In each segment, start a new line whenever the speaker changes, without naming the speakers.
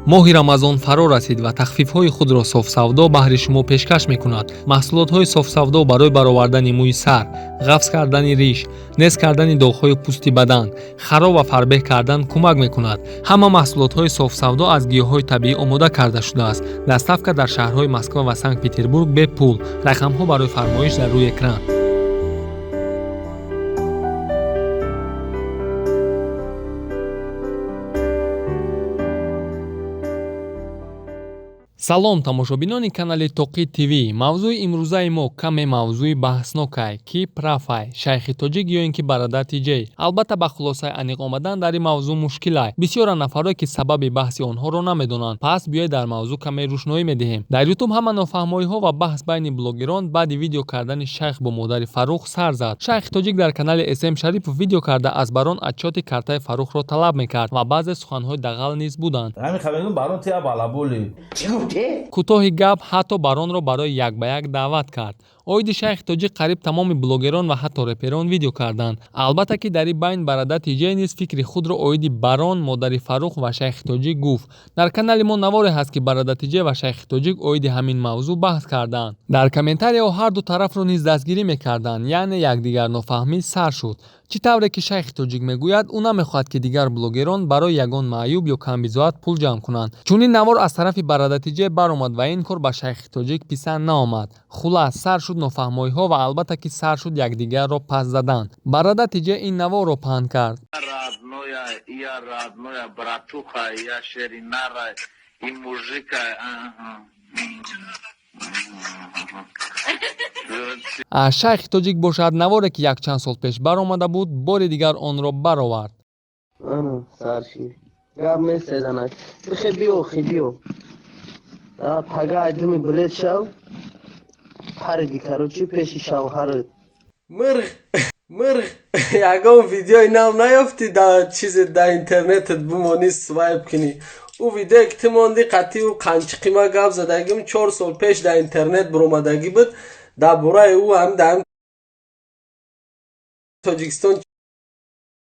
Моҳи Рамазон фаро расид ва тахфифҳои худро Софсавдо баҳри шумо пешкаш мекунад. Маҳсулотҳои Софсавдо барои баровардани мӯи сар, ғафз кардани риш, нез кардани доғҳои пӯсти бадан, хароб ва фарбеҳ кардан кӯмак мекунад. Ҳама маҳсулотҳои Софсавдо аз гиёҳҳои табиӣ омода карда шудааст. Доставка дар шаҳрҳои Москва ва Санкт Петербург бепул. Рақамҳо барои фармоиш дар рӯи экран. Салом, тамошобинони канали Тоқӣ ТВ. Мавзӯи имрӯзаи мо каме мавзӯи баҳснокай, ки прав ай, Шайхи Тоҷик ё ин ки Бародар Тиҷей. Албатта, ба хулосаи аниқ омадан дар ин мавзӯъ мушкилай. Бисёра нафарое ки сабаби баҳси онҳоро намедонанд. Пас биёед, дар мавзӯъ каме рӯшноӣ медиҳем. Дар Ютуб ҳама нофаҳмоиҳо ва баҳс байни блогерон баъди видео кардани Шайх бо модари Фаррух сар зад. Шайхи Тоҷик дар канали СМ Шарипов видео карда, аз Барон отчёти картаи Фаррухро талаб мекард ва баъзе суханҳои дағал низ буданд. Кӯтоҳи гап, ҳатто Баронро барои як ба як даъват кард. Оиди Шайхи Тоҷик қариб тамоми блогерон ва ҳатто реперон видео карданд. Албатта ки дар ин байн Бародар Тиҷей низ фикри худро оиди Барон, модари Фаррух ва Шайхи Тоҷик гуфт. Дар канали мо наворе ҳаст, ки Бародар Тиҷей ва Шайхи Тоҷик оиди ҳамин мавзӯъ баҳс карданд. Дар комментарияҳо ҳарду тарафро низ дастгирӣ мекарданд, яъне якдигар нофаҳмӣ сар шуд. Чӣ тавре ки Шайхи Тоҷик мегӯяд, ӯ намехоҳад, ки дигар блогерон барои ягон маъюб ё камбизоат пул ҷамъ кунанд. Чунин навор аз тарафи Бародар Тиҷей баромад ва ин кор ба Шайхи Тоҷик писанд наомад. Хулас, сар шуд нофаҳмоиҳо ва албатта ки сар шуд якдигарро пас задан. Бародар Тиҷей ин наворро паҳн кард.
Родная, я родная, братуха, я шеринара и мужика. Ага.
Шайхи Тоҷик бошад, наворе ки якчанд сол пеш баромада буд, бори дигар онро баровард.
Ана сарши гап месезанак, бихе, биё, хи, биё. Пага айдуми билет шав, париди, короче, пеши шавҳарат.
Мирғ, мирғ, ягон видеои нав наёфтӣ, да чизе да интернетат бимонӣ, свайп кунӣ. Ӯ видеое ки ту монди, қатъи ӯ қанчиқима гап задагим, 4 сол пеш дар интернет буромадагӣ буд. Дар бораи ӯ ҳам дар Тоҷикистон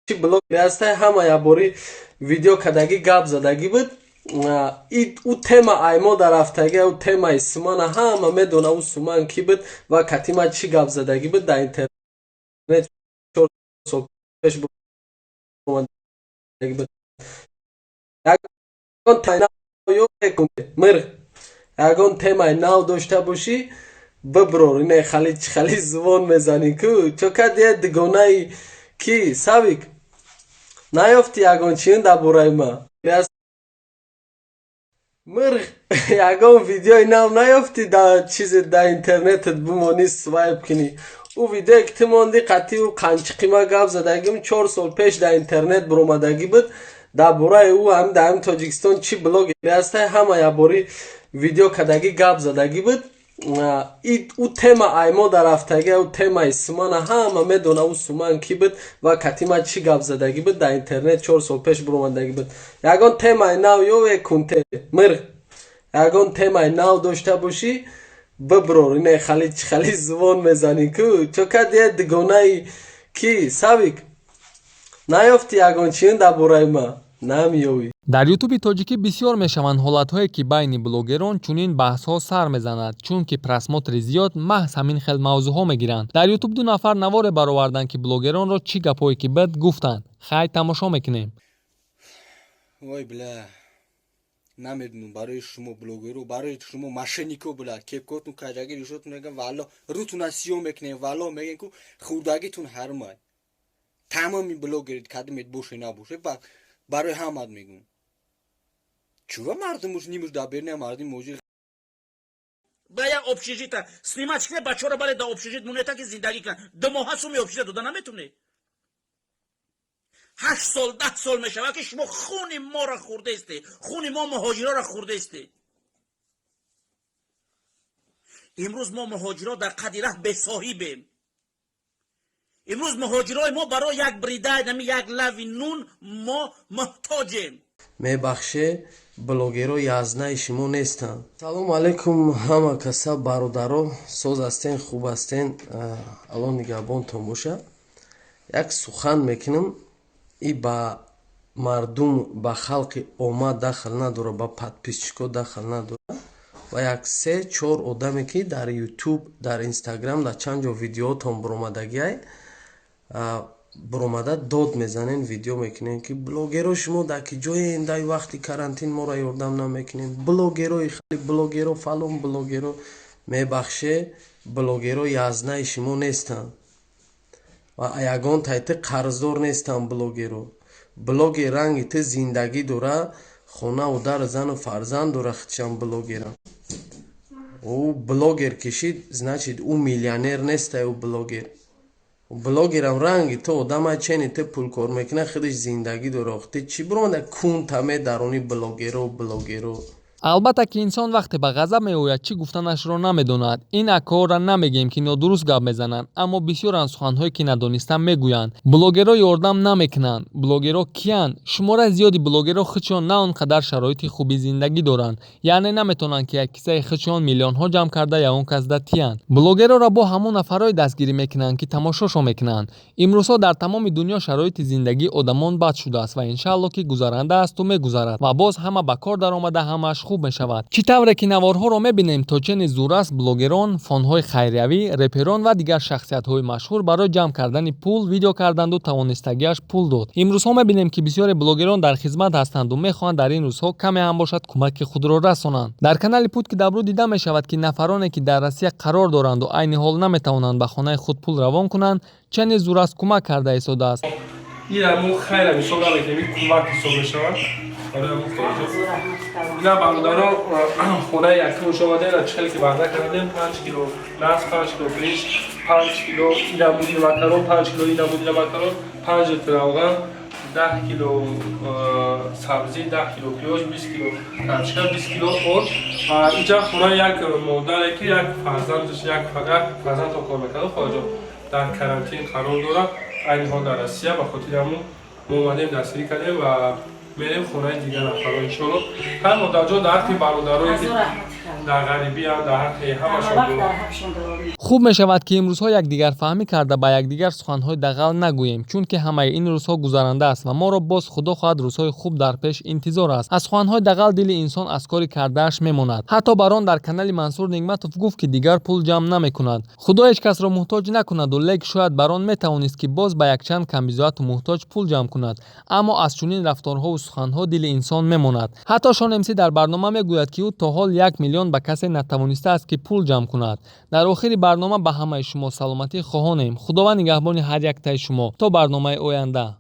чӣ блогер ҳастай, ҳама якборӣ видео кардагӣ, гап задагӣ буд. Ӯ тема аймо дар рафтагӣ, ӯ темаи сумана ҳама медона, ӯ суман кӣ буд ва катима чӣ гап задагӣ буд, дар интернет 4 сол пеш буромадагӣ буд. Мирғ, ягон темаи нав дошта бошӣ, биброр. Ине хали чӣ хали звон мезанӣ ку, чо кадия дугонаи ки савик наёфтӣ ягон чиюн дар бораи ма. Мирғ, ягон видеои нав наёфтӣ, да чизе да интернетат бимонӣ, свайп кунӣ. Ӯ видеое ки ту монди, қатъи ӯ қанчиқима гап задагим, 4 сол пеш дар интернет буромадагӣ буд. Дар бораи ӯ ҳам дар Тоҷикистон чӣ блогер ҳастай, ҳама якборӣ видео кардагӣ, гап задагӣ буд. Ӯ тема аймо дар рафтагӣ, ӯ темаи сумана ҳама медона, ӯ суман кӣ буд ва катима чӣ гап задагӣ буд, дар интернет 4 сол пеш буромадагӣ буд. Ягон темаи нав ёве кунте. Мирғ, ягон темаи нав дошта бошӣ, биброр. Ине хали чӣ хали звон мезанӣ ку, чо кадия дугонаи ки савик наёфтӣ ягон чиюн дар бораи ма, намеёвӣ.
Дар Ютуби тоҷикӣ бисёр мешаванд ҳолатҳое, ки байни блогерон чунин баҳсҳо сар мезанад, чунки просмотри зиёд маҳз ҳамин хел мавзӯъҳо мегиранд. Дар Ютуб ду нафар наворе бароварданд, ки блогеронро чӣ гапҳое ки буд гуфтанд. Хай, тамошо мекунем.
Ой, бля, намедунам, барои шумо блогеру, барои шумо мошеннико, бля, кепкотун каҷаги, ришотун мегам, валло рӯтуна сиё мекунем, валло мегем ку хурдагитун ҳармай. Тамоми блогерит кадимет боше, набоше, барои ҳамат мегӯм. Чура мардумуш нимуш дар беруни мардуми муҳоҷир.
Ба як общежита снимать кне, бачаро бале, да общежит монета ки зиндагӣ кунад. 2 моҳа суми общежита дода наметунед. 8 сол, 10 сол мешавад, ки шумо хуни моро хӯрдаисте, хуни мо муҳоҷироро хӯрдаисте. Имрӯз мо муҳоҷиро дар қади раҳ бесоҳибем. Имрӯз муҳоҷирои мо барои як брида, нами як лави нун мо муҳтоҷем.
Мебахше, блогеро язнаи шумо нестанд. Салому алайкум, ҳама каса, бародаро, соз ҳастен, хуб ҳастен, Алло нигаҳбонтон боша. Як сухан мекунам и ба Мардум ба халқи омма дахл надорад, ба подписчикҳо дахл надорад ва як се чор одаме, ки дар Ютуб, дар Инстаграм, дар чанд ҷо видеоотон буромадагиай, буромада дод мезанен, видео мекунен, ки блогеро, шумо дар ки ҷоен? Дар вақти карантин моро ёрдам намекунем. Блогерои хали блогеро, фалон блогеро, мебахше, блогеро язнаи шумо нестанд ва ягон тайти қарздор нестанд. Блогеро, блогер ранги ту зиндагӣ дора, хонаву дару зану фарзанд дора. Худшам блогера. Ӯ блогер кишид, значит, ӯ миллионер нестай. Ӯ блогер, блогерам ранги ту одама, чени ту пул кор мекунад, худаш зиндагӣ дора. Ту чӣ биромада кунта медарони блогеро, блогеро?
Албатта, ки инсон вақте ба ғазаб меояд, чӣ гуфтанашро намедонад. Ин акаҳоро намегӯем, ки нодуруст гап мезананд, аммо бисёранд суханҳое, ки надониста мегӯянд. Блогерҳо ёрдам намекунанд. Блогерҳо киянд? Шумораи зиёди блогерҳо худшон на он қадар шароити хуби зиндагӣ доранд, яъне наметавонанд, ки як кисаи худшон миллионҳо ҷамъ карда ягон касда тиянд. Блогерҳоро бо ҳамон нафарҳое дастгирӣ мекунанд, ки тамошошон мекунанд. Имрӯзҳо дар тамоми дунё шароити зиндагии одамон бад шудааст ва иншаалло, ки гузаранда асту мегузарад ва боз ҳама ба кор даромада, ҳамааш хуб мешавад. Чӣ тавре ки наворҳоро мебинем, то чени зур аст, блогерон, фондҳои хайриявӣ, реперон ва дигар шахсиятҳои машҳур барои ҷамъ кардани пул видео карданду тавонистагиаш пул дод. Имрӯзҳо мебинем, ки бисёре блогерон дар хизмат ҳастанду мехоҳанд дар ин рӯзҳо каме ҳам бошад кӯмаки худро расонанд. Дар канали Путь к добру дида мешавад, ки нафароне, ки дар Россия қарор доранду айни ҳол наметавонанд ба хонаи худ пул равон кунанд, чени зур аст кӯмак карда истодааст.
Ира мо хайра ҳисоб намекунем, ин кӯмак ҳисоб мешавад барои ҳамон хориҷо. Ина, бародарон, хонаи якумш омадем. Чӣ хеле ки ваъда кардем: 5 кило нас, 5 кило биринҷ, 5 кило ина буди макарон, 5 кило ина буди макарон, 5 литр равған, 10 кило сабзӣ, 10 кило пиёз, 20 кило картошка, 20 кило орд. Ва инҷа хонаи як модаре, ки як фарзандаш, як фақат фарзандро кор мекард, хоҳарҷон, дар карантин қарор дорад айни ҳол дар Россия. Ба хотири ҳамун мо омадем, дастгирӣ кардем ва мерем хонаи дигар нафаро, иншоалло. Ҳар модарҷон дар ҳаққи бародарое, ки дар ғарибиам, дар ҳаққи ҳамашон.
Хуб мешавад, ки имрӯзҳо якдигарфаҳмӣ карда, ба якдигар суханҳои дағал нагӯем, чунки ҳамаи ин рӯзҳо гузаранда аст ва моро боз, худо хоҳад, рӯзҳои хуб дар пеш интизор аст. Аз суханҳои дағал дили инсон аз кори кардааш мемонад. Ҳатто Барон дар канали Мансур Нигматов гуфт, ки дигар пул ҷамъ намекунад. Худо ҳеҷ касро муҳтоҷ накунаду, лек шояд Барон метавонист, ки боз ба якчанд камбизоату муҳтоҷ пул ҷамъ кунад, аммо аз чунин рафторҳову суханҳо дили инсон мемонад. Ҳатто Шон МС дар барнома мегӯяд, ки ӯ то ҳол 1 миллион ба касе натавонистааст, ки пул ҷамъ кунад. Дар охири барнома ба ҳамаи шумо саломатӣ хоҳонем. Худованд нигаҳбони ҳар яктаи шумо. То барномаи оянда.